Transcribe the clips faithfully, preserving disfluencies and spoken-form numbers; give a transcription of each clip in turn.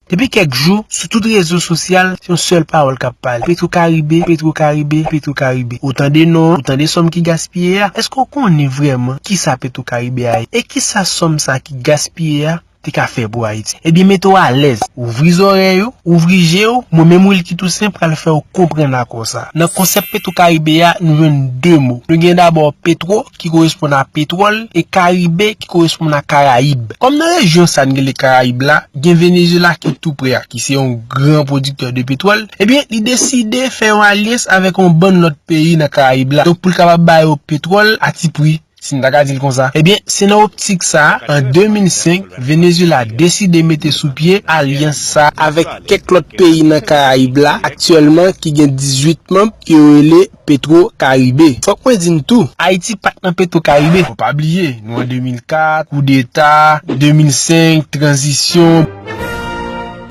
Depi kèk jou, sou tout rezo sosyal, se yon sèl pawòl k ap pale. Petro Karibe, Petro Karibe, Petro Karibe. Ou tande non an, ou tande sòm ki gaspiye a. Èske w konnen vrèman kisa Petro Karibe a ye? E kisa sòm sa ki gaspiye a te ka fè pou Ayiti? Ebyen, mete w alèz, ouvri zòrèy ou, ouvri je w, mwen menm Wilky Toussaint pral fè w konprann akò sa. Nan konsèp Petro Karibe a, nou jwenn de mo. Nou gen dabò petro, ki koresponn a petwòl, e karibe, ki koresponn a Karayib. Kòm nan rejyon sa n rele Karayib la, gen Venezuela ki tou pre a, ki se yon gran pwodiktè de petwòl, ebyen, li deside fè yon alyans avèk yon bann lòt peyi nan Karayib la. Donk, pou l kapab ba yo petwòl a ti pri, si n ta ka di l konsa. Ebyen, se nan optik sa a, an de mil senk, Venezuela deside mete sou pye alyans sa a avèk kèk lòt peyi nan Karayib la, aktyèlman ki gen dizuit manm, yo rele Petro Karibe. Fòk mwen di n tou, Ayiti pa t nan Petro Karibe. Fò pa bliye, nou an de mil kat, koudeta, de mil senk, tranzisyon.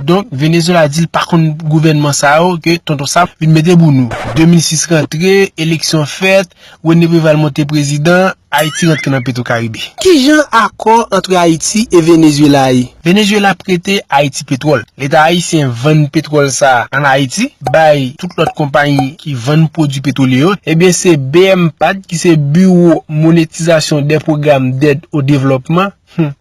Donk, Venezuela di l pa konn gouvènman sa yo ke Tonton Sam vin mete pou nou. De mil sis rantre, eleksyon fèt, René Préval monte prezidan, Ayiti rantre nan Petro Karibe. Kijan akò ant Ayiti e Venezuela ye? Venezuela prete Ayiti petwòl. Leta ayisyen vann petwòl sa a ann Ayiti, bay tout lòt konpayi ki vann pwodui petwolye yo. Ebyen, se B M PAD ki se Biwo Monetizasyon dè Pwogram Dèd o Devlòpman. Hmm.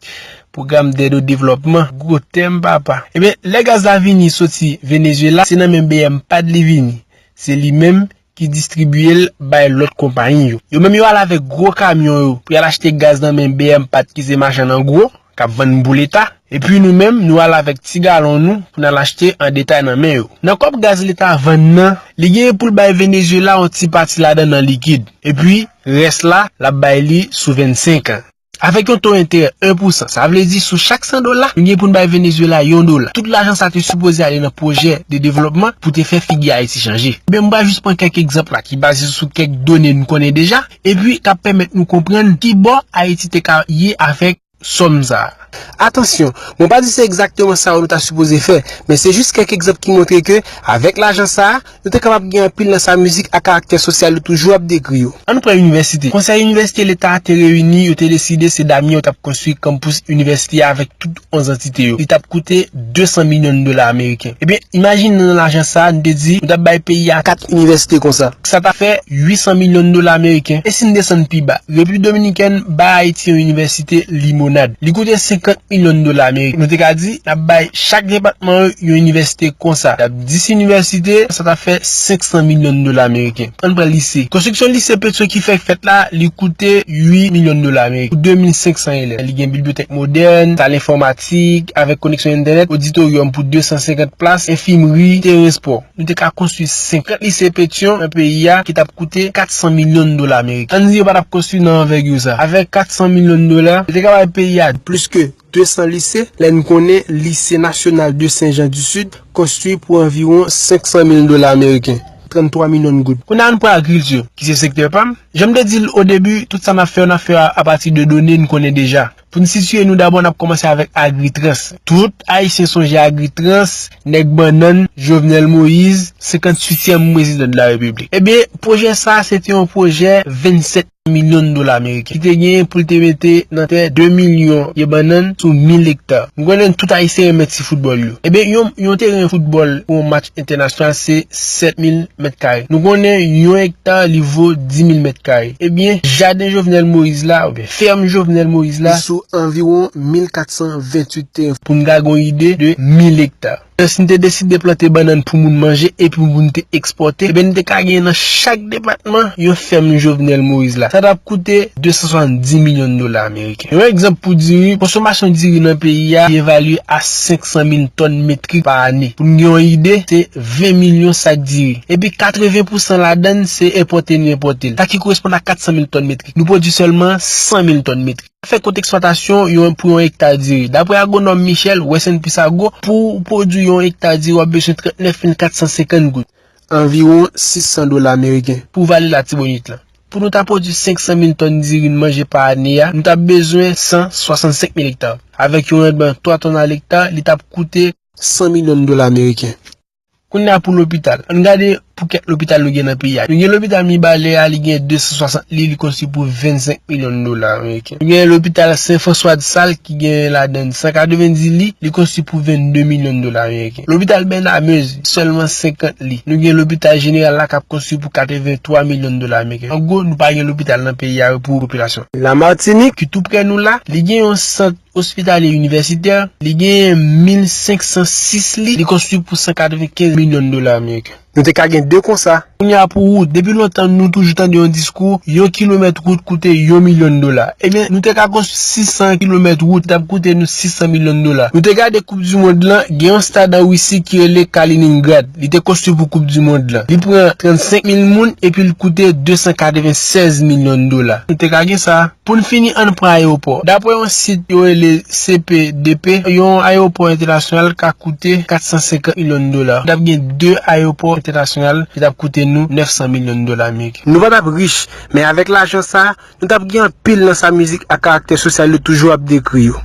Pwogram Dèd o Devlòpman. Gwo tèm, papa. Ebyen, lè gaz la vini soti Venezuela, se nan men B M PAD li vini. Se li menm ki distribiye l bay lòt konpayi yo. Yo menm yo al avèk gwo kamyon yo pou y al achte gaz nan men B M PAD ki se machann an gwo, k ap vann pou Leta. Epi nou menm, nou al avèk ti galon nou pou n al achte an detay nan men yo. Nan kòb gaz Leta vann nan, li genyen pou l bay Venezuela yon ti pati ladan nan likid. Epi, rès la, l ap bay li sou vennsenk an. Avèk yon to enterè en pousan, sa vle di sou chak san dola, nou gen pou n bay Venezuela yon dola. Tout lajan sa te sipoze ale nan pwojè de devlòpman pou te fè figi Ayiti chanje. Men m pral jis pran kèk egzanp la ki baze sou kèk done n konnen deja, epi k ap pèmèt nou konprann kibò Ayiti te ka ye avèk sòm sa a. Atansyon, mwen pa di se egzakteman sa yo nou ta sipoze fè, men se jis kèk egzanp ki montre ke, avèk lajan sa a, nou te kapab gen anpil nan sa mizik a karaktè sosyal yo toujou ap dekri yo. Ann pran inivèsite. Konsèy inivèsite Leta a te reyini, yo te deside se Damyen yo t ap konstwi kanpous inivèsite a avèk tout onz antite yo. Li t ap koute de san milyon dola ameriken. Ebyen, imajine nan lajan sa a, nou te di, nou t ap bay peyi a kat inivèsite konsa. Sa ta fè uit san milyon dola ameriken. E si n desann pi ba, Repiblik Dominikèn ba Ayiti yon inivèsite Limonad. Li koute senkant milyon dola ameriken. Nou te ka di, n ap bay chak depatman yo yon inivèsite konsa. Y ap dis inivèsite, sa ta fè senk san milyon dola ameriken. Ann pran lise. Konstriksyon lise Petro ki fèk fèt la, li koute uit milyon dola ameriken. Pou de mil senk san elèv. Li gen bibliyotèk modèn, sal enfòmatik, avèk koneksyon entènèt, oditoryòm pou de san senkant plas, enfimri, teren espò. Nou te ka konstwi senkant lise Petyon nan peyi a ki t ap koute kat san milyon dola ameriken. Ann di yo pa t ap konstwi nan anvègir sa. Avèk kat san milyon dola, yo te ka bay peyi a plis ke de san lise, lè n konnen Lise Nasyonal de Sen Jan di Sid konstwi pou anviwon senk san mil dola ameriken, tranntwa milyon goud. Kounye a, ann pran agrikilti, ki se sektè pa m. Jan m te di l o debi, tout sa n ap fè yo, n ap fè yo a, apati de done n konnen deja. Pou n sitiye nou, dabò n ap kòmanse avèk Agritrans. Tout Ayisyen sonje Agritrans, nèg bannann, Jovenel Moïse, senkantuityèm prezidan de la Repiblik. Ebyen, pwojè sa a, se te yon pwojè vennsèt milyon dola ameriken ki te genyen pou l te mete nan tè de milyon pye bannann sou mil ekta. Nou konnen tout Ayisyen renmen ti foutbòl yo. Ebyen, yon, yon teren foutbòl pou yon match entènasyonal, se sèt mil mèt kare. Nou konnen yon ekta, li vo dis mil mèt kare. Ebyen, jaden Jovenel Moïse la, oubyen fèm Jovenel Moïse la, li sou anviwon mil kat san ventuit teren. Pou n ka gen yon ide de mil ekta. Si n te deside plante bannann pou moun manje epi pou n te ekspòte, ebyen, n te ka genyen nan chak depatman yon fèm Jovenel Moïse la. Sa t ap koute de san swasanndis milyon dola ameriken. Yon egzanp pou diri, konsomasyon diri nan peyi a, li evalye a senk san mil tòn metrik pa ane. Pou n gen yon ide, se ven milyon sak diri. Epi katreven pousan ladan l, se enpòte nou enpòte l. Sa ki koresponn a kat san mil tòn metrik. Nou pwodui sèlman san mil tòn metrik. Fè kont eksplwatasyon yon, pou yon ekta diri. Daprè agwonòm Michel Wesson Pisago, pou w pwodui yon ekta diri, w ap bezwen trannèf mil kat san senkant goud. Anviwon sis san dola ameriken. Pou vale Latibonit la. Pou nou ta pwodui senk san mil tòn diri n manje pa ane a, nou t ap bezwen san swasannsenk mil ekta. Avèk yon randman twa tòn a lekta, li t ap koute san milyon dola ameriken. Kounye a pou lopital. Ann gade pou kèk lopital nou gen nan peyi a. Nou gen lopital Mibalè a, li gen de san swasant lit, li konstwi pou vennsenk milyon dola ameriken. Nou gen lopital Sen Franswa de Sal ki gen ladan l san katrevenndis lit, li konstwi pou vennde milyon dola ameriken. Lopital Bènamezi, sèlman senkant lit. Nou gen lopital jeneral la k ap konstwi pou katrevenntwa milyon dola ameriken. An gwo, nou pa gen lopital nan peyi a pou popilasyon. Lamatinik, ki tou prè nou la, li gen yon sant ospitalye inivèsitè, li gen mil senk san sis lit, li konstwi pou san katrevenkenz milyon dola ameriken. Nou te ka gen de konsa. Kounye a pou wout, depi lontan nou toujou tande yon diskou, yon kilomèt wout koute yon milyon dola. Ebyen, nou te ka konstwi sis san kilomèt wout, t ap koute nou sis san milyon dola. Nou te gade Koup di Mond lan, gen yon stad an Risi ki rele Kaliningrad. Li te konstwi pou Koup di Mond lan. Li pran trannsenk mil moun epi l koute de san katrevennsèz milyon dola. Nou te ka gen sa. Pou n fini, ann pran ayewopò. Daprè yon sit yo rele C P D P, yon ayewopò entènasyonal ka koute kat san senkant milyon dola. N ap gen de ayewopò entènasyonal ki t ap koute nou nèf san milyon dola ameriken. Nou pa t ap rich, men avèk lajan sa a, nou t ap gen anpil nan sa mizik ak karaktè sosyal yo toujou ap dekri yo.